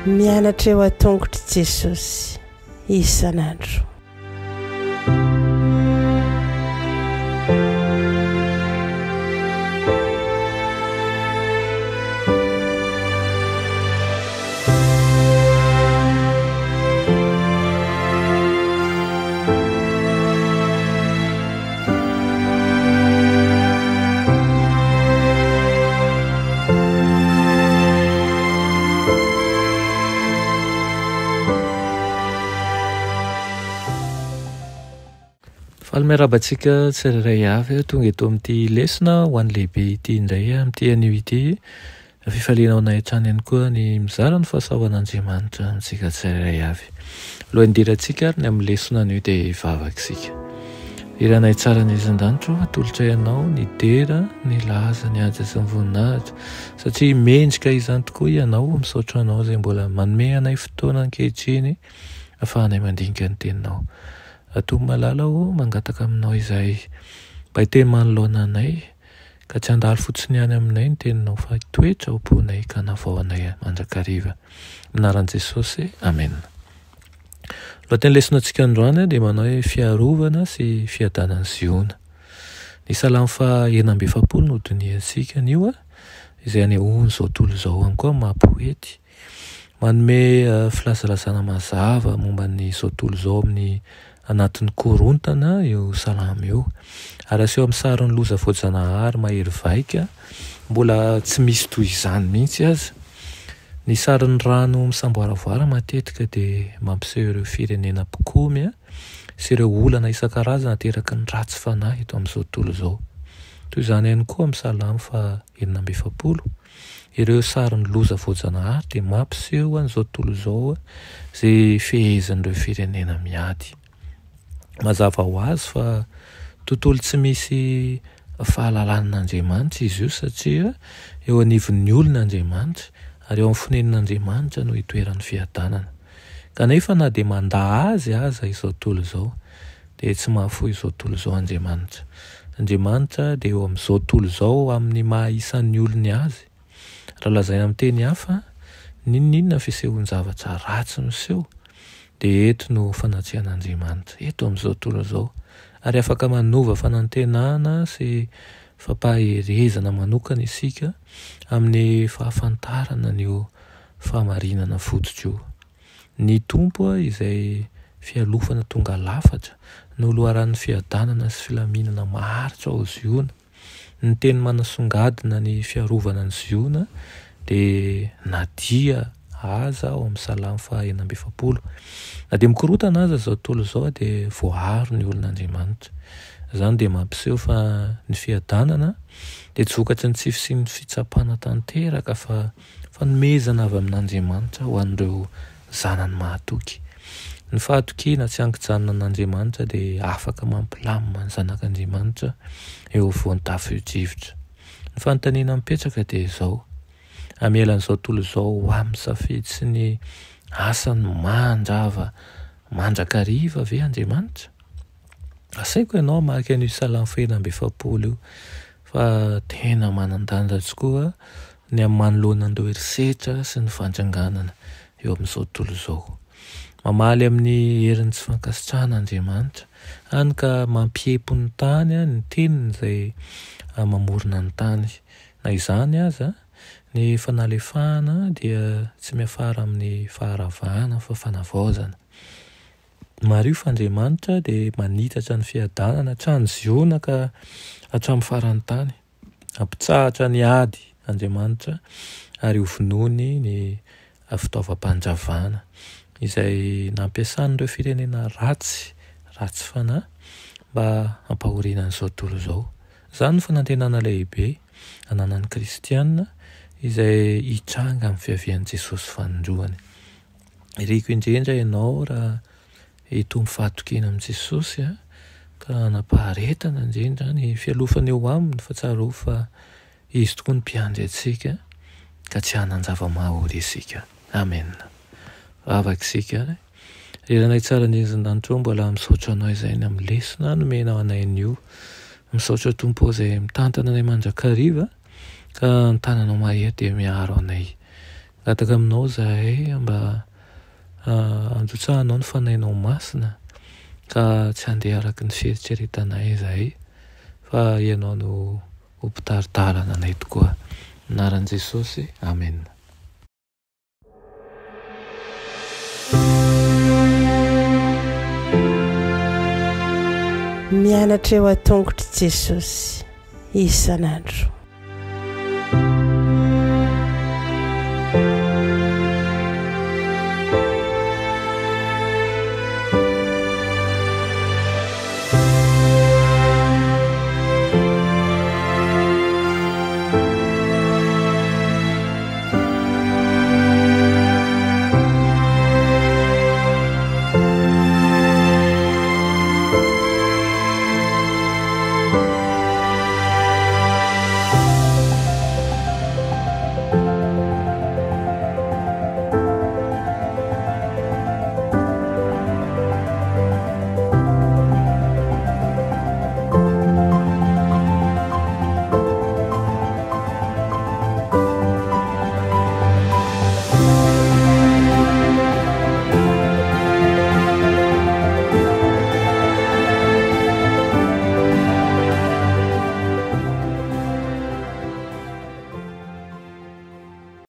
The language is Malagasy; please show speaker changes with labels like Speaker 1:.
Speaker 1: Mianatra eo an-tongotr'i Jesosy isan'andro.
Speaker 2: Faly miarahaba antsika tsirairay avy tonga eto amin'ity lesona ho an'ny lehibe ity indray amin'ity anio ity. Fifaliana ho anay hatrany ihany koa ny mizara ny fahasoavan'Andriamanitra amintsika tsirairay avy. Alohan'ny hidirantsika ary ny amin'ny lesona anio dia hivavaka isika. Ry Ranay tsara any an-danitra ô, atolotray Anao ny dera, ny laza, ny haja sy ny voninahitra, satria mendrika izany tokoa Ianao. Misaotra Anao izay mbola manome anay fotoana ankehitriny ahafahanay mandinika ny Teninao. Tompo malala ô, mangataka Aminao izahay mba hiteny manoloana anay, Ka tsy handalo fotsiny ihany aminay ny teninao fa hitoetra ao am-ponay ka hanavao anay mandrakariva. Amin'ny anaran'i Jesosy, amena. Lohateny lesonantsika androany dia manao hoe fiarovana sy fiadanan'i Ziona. Ny salamo faha 46 no dinihantsika anio, izay anehoan'izao tontolo izao ihany koa maha poety. Manome filazalazana mazava momba ny izao tontolo izao amin'ny anatin'ny korontana io salamo io. Ary aseho amin'ny sarin'ny loza voajanahary mahery vaika, mbola tsy misy toy izany mihitsy aza. Ny sarin'ny rano misamboaravoara matetika dia mampiseho ireo firenena mpikomy sy ireo olana isan-karazany ateraky ny ratsy fanahy eto amin'izao tontolo izao. Toy izany ihany koa amin'ny salamo faha 46. Ireo sarin'ny loza voajanahary dia mampiseho an'izao tontolo izao izay fehezin'ireo firenena miady. Mazava ho azy fa tontolo tsy misy fahalalana an'Andriamanitra izy io satria eo anivon'ny olona Andriamanitra ary eo amin'ny fonenan'Andriamanitra no itoeran'ny fiadanana. Kanefa na dia mandà azy aza izao tontolo izao dia tsy mahafoy izao tontolo izao Andriamanitra. Andriamanitra dia eo amin'izao tontolo izao amin'ny maha isan'ny olony Azy. Raha lazaina amin'ny teny hafa, n'inon'inona fisehoan-javatra ratsy miseho, dia eto no fanatrehan'Andriamanitra, eto amin'izao tontolo izao. Ary afaka manova fanantenana sy fampaherezana manokana isika amin'ny fahafantarana an'io fahamarinana fototra io. Ny Tompo izay fialofana tonga lafatra no loharanon'ny fiadanana sy filaminana maharitra ao Ziona. Ny teny manasongadina ny fiarovana an'i Ziona dia na dia aza ao amin'ny Salamo faha 46. Na dia mikorontana aza izao tontolo izao dia voaaro ny olon'Andriamanitra. Izany dia mampiseho fa ny fiadanana dia tsy vokatry ny tsy fisian'ny fitsapana tanteraka fa Fanomezana avy amin'Andriamanitra ho an'ireo zanany mahatoky. Ny fahatokiana tsy ankijanona an'Andriamanitra dia afaka mampilamina ny zanak'Andriamanitra eo afovoan'ny tafio-drivotra. Ny fanontaniana mipetraka dia izao, Hamela an'izao tontolo izao ho amin'ny safidy sy ny asany mandrava mandrakariva ve Andriamanitra? Asaiko ianao hamaky an'io Salamo fahenina amby 40 io fa tena manan-danja tokoa ny amin'ny manoloana an'ireo herisetra sy ny fandringanana eo amin'izao tontolo izao. Mamaly amin'ny herin'ny tsy fankasitrahana Andriamanitra, hany ka mampiepo ny tany ny teniny izay mamorona ny tany. Na izany aza, ny fanalefahana dia tsy miafara amin'ny faharavana fa fanavaozana. Mariho fa Andriamanitra dia manitatra ny fiadanana hatrany Ziona ka hatramin'ny faran'ny tany. Hampitsahatra ny ady Andriamanitra ary hovonoiny ny fitaovam-pandravana izay nampiasan'ireo firenena ratsy, ratsy fanahy mba hampahoriana an'izao tontolo izao. Izany no fanantenana lehibe ananan'ny kristiana izay hitranga amin'ny fiavian'i Jesosy fanindroany. Iriko indrindra ianao raha hitombo fahatokiana amin'i Jesosy ka hanam-paharetana indrindra ny fialofana eo aminy fa tsarovy fa Izy tokoa no mpiandry antsika ka tsy hanan-java-mahory isika. Amena. Vavaka isika. Ry Ranay tsara indrindra an-danitra ô, mbola misaotra Anao izay ny amin'ny lesona nomenao anay anio. Misaotra Tompo ô izay mitantana anay mandrakariva ka ny tananao mahery dia miaro anay. Mangataka aminao izahay mba handrotsahanao ny Fanahinao Masina ka tsy handeha araka ny fieritreretanay izahay fa Ianao no ho mpitari-dalana anay tokoa. Anaran'i Jesosy, Amena.
Speaker 1: Mianatra eo an-tongotr'i Jesosy isan'andro.